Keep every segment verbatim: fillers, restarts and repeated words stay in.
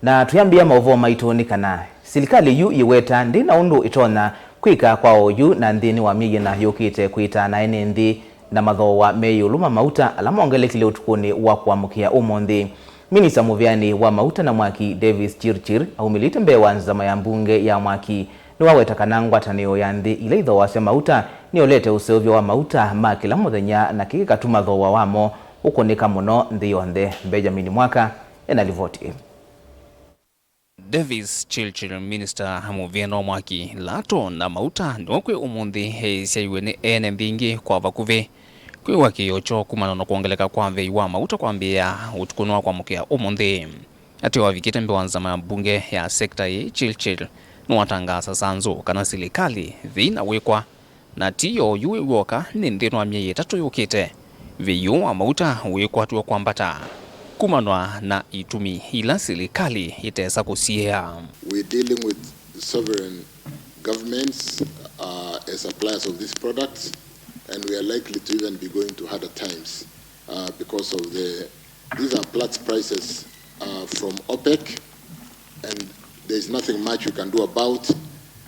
Na twĩambĩĩa maũvoo maitũ nĩ kana silikalĩ yu yĩweta ndĩ na ũndũ ĩtonya kwĩka kwa oyu na nthĩnĩ wa myei ĩna yũkĩte kwĩta na ene nthĩ na mathooa me ĩũlũ ma mauta ala mongelekile ũtukũnĩ wa kũamũkĩa ũmũnthĩ. Minista mũvĩanĩ wa mauta na mwaki Davis Chirchir aumĩlĩte mbee wa nzama ya mbunge ya mwaki nĩwaweta kana ngwatanĩo ya nthĩ ila ithooasya mauta nĩyolete ũseũvyo wa mauta ma kĩla mũthenya na kĩĩ kĩkatuma thooa wamo ũkũnĩka mũno nthĩ yonthe. Benjamin Mwaka ena livoti ĩ. Davis Chirchir, minista mũvĩanĩ wa mwaki, lato na mauta, nĩwe kwĩ ũmũnthĩ eĩsyaiwe nĩ ene nthĩ ingĩ kwa vakuvĩ kwĩw'a kĩĩo kyoo kumana na kwongeleka kwa vei wa mauta kwambĩĩa ũtukũnĩ wa kwamũkĩa ũmũnthĩ. Atĩ wavikĩte mbee wa nzama ya mbunge ya sekta ĩĩ, Chirchir nĩwatangaasa sanzũ kana silikalĩ yĩna wĩkwa na ti yo yu wĩ w'oka, nĩ nthĩnĩ wa myei ĩtatũ yũkĩte, vei ũũ wa mauta wĩkwatw'a kwambata kumanwa na itumi ila silikalĩ ĩtesa kũsiĩĩa. We're dealing with sovereign governments uh, as suppliers of these products, and we are likely to even be going to harder times uh, because of the, these are Platts prices uh, from OPEC, and there's nothing much we can do about.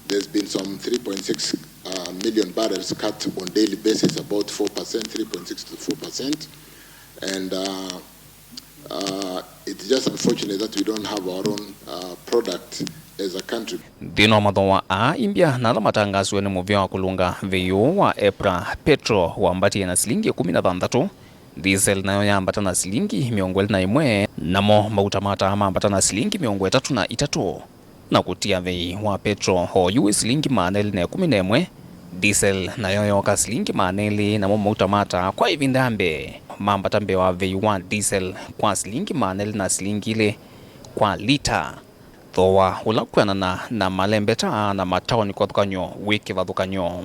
There's been some three point six uh, million barrels cut on daily basis, about four percent, three point six to four percent. And uh, uh, it's just unfortunate that we don't have our own uh, product as a country. Nthĩnĩ wa mathooa aa, imbya na ala matangasiwe nĩ mũvĩa wa kũlũnga vei ũũ wa EPRA, petro wambatie na silingi ĩkũmi na thanthatũ, Diesel nayo yambata na silingi mĩongo ĩlĩ na ĩmwe, namo mauta ma taa mambata na silingi mĩongo ĩtatũ na itatũ, na kũtia vei wa petro oyu wĩ silingi maana elĩ na ĩkũmi na ĩmwe, diesel nayo yooka silingi maana elĩ, namo mauta ma taa kwa ĩvinda ya mbee mambata mbee wa vei wa diesel kwa silingi maana elĩ na silingi ilĩ kwa lita. Thooa ũla kwĩanana na malembeta na mataoni kĩvathũkany'o wĩ kĩvathũkany'o.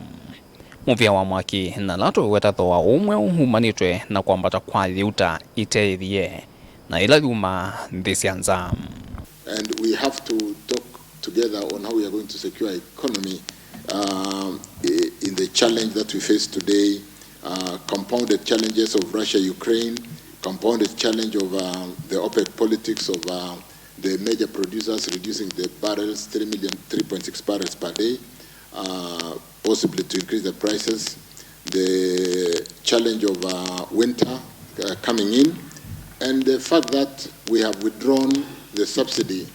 Mũvĩa wa mwaki na lato wĩweta thooa ũũ mweũ umanĩtwe na kwambata kwa yĩuta ĩteĩthie na ĩla yumaa nthĩ sya nza. And we have to talk together on how we are going to secure economy um, in the challenge that we face today, uh, compounded challenges of Russia, Ukraine, compounded challenge of uh, the OPEC politics of uh, the major producers reducing the barrels, three million, three point six barrels per day, uh, possibly to increase the prices, the challenge of uh, winter uh, coming in, and the fact that we have withdrawn the subsidy,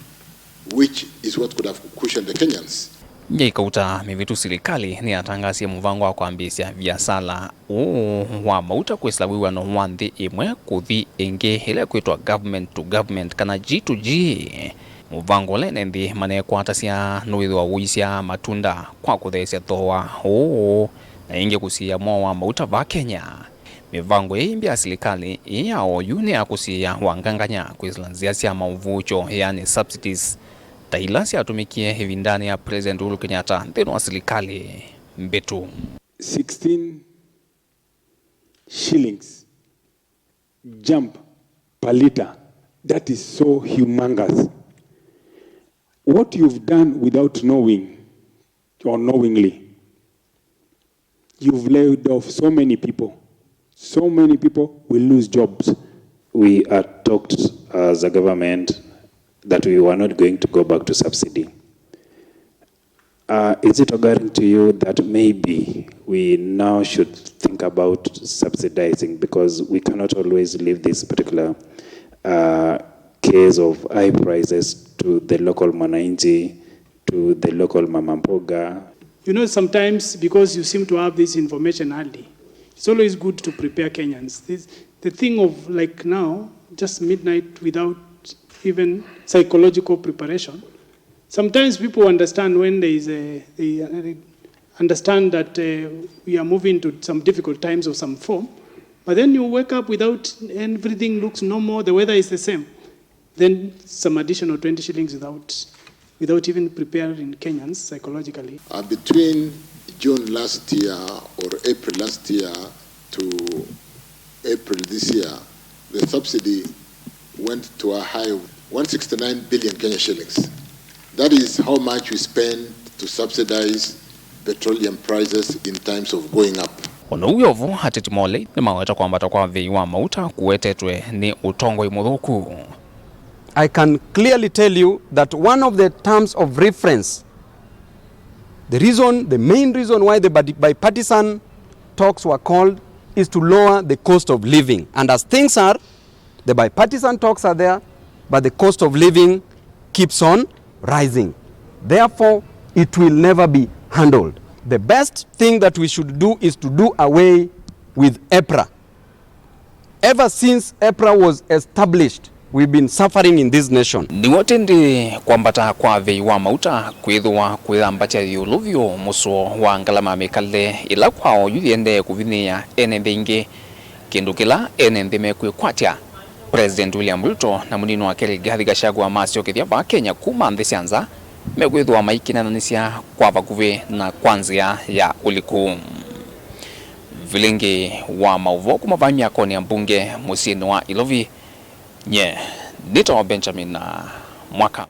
which is what could have cushioned the Kenyans. Nyaikauta mĩvĩtu silikalĩ nĩyatangasie mũvango wa kwambĩĩsya viasala ũũ wa mauta kwĩsĩla wĩw'ano wa nthĩ ĩmwe kũthi ĩngĩ, ĩla ĩkwĩtwa government to government kana G to G, mũvango ũla ene nthĩ manekwatasya nũĩthĩwa ũisyaa matunda kwa kũtheesya thooa ũũ na ĩngĩ kũsiĩĩa mwao wa mauta vaa Kenya. Mĩvango ĩĩ ĩmbĩ ya silikalĩ ĩĩ ya oyu nĩ ya kũsiĩĩa wanganganya kwĩsĩla nzĩa sya maũvuũkyo, yaani subsidies, ta ila syatũmĩkie ĩvindanĩ ya President Uhuru Kenyatta nthĩnĩ wa silikalĩ mbĩtu. sixteen shillings jump per litre. That is so humongous. What you've done without knowing or knowingly, you've laid off so many people. So many people will lose jobs. We had talked as a government that we were not going to go back to subsidy. Uh, is it occurring to you that maybe we now should think about subsidizing, because we cannot always leave this particular uh, case of high prices to the local mwananchi, to the local mama mboga? You know, sometimes because you seem to have this information early, it's always good to prepare Kenyans. This, the thing of, like, now, just midnight without even psychological preparation. Sometimes people understand when there is a, they understand that uh, we are moving to some difficult times of some form, but then you wake up without, everything looks normal, the weather is the same. Then some additional twenty shillings without, without even preparing Kenyans psychologically. Uh, between June last year or April last year to April this year, the subsidy went to a high of one sixty-nine billion Kenya shillings. That is how much we spend to subsidize petroleum prices in times of going up. O na ũu wĩ o vo, ateti ma ũlei nĩmaweta kwambata kwa vei wa mauta kũwetetwe nĩ ũtongoi mũthũku. I can clearly tell you that one of the terms of reference, the reason, the main reason why the bi- bipartisan talks were called is to lower the cost of living. And as things are, the bipartisan talks are there, but the cost of living keeps on rising. Therefore, it will never be handled. The best thing that we should do is to do away with EPRA. Ever since EPRA was established, we've been suffering in this nation. Nĩw'o tĩndĩ kwambata kwa vei wa mauta kwĩthĩwa kwĩyambatya ĩũlũ vyũ mũsũo wa ngalama ya mĩkalĩle ĩla kwa oyu yĩendee kũvinyĩĩa ene nthĩ ingĩ, kĩndũ kĩla ene nthĩ mekwĩkwatya. President William Ruto na mũnini wake Rigathi Gachagua masyokethya vaa Kenya kuma nthĩ sya nza mekwĩthĩwa maikinananĩsya kwa vakuvĩ na kwa nzĩa ya ũliku. Vilingi wa maũvoo kuma vaa myakonĩ ya mbunge mũsyĩnĩ wa Ilovi, nye nĩtawa Benjamin Mwaka.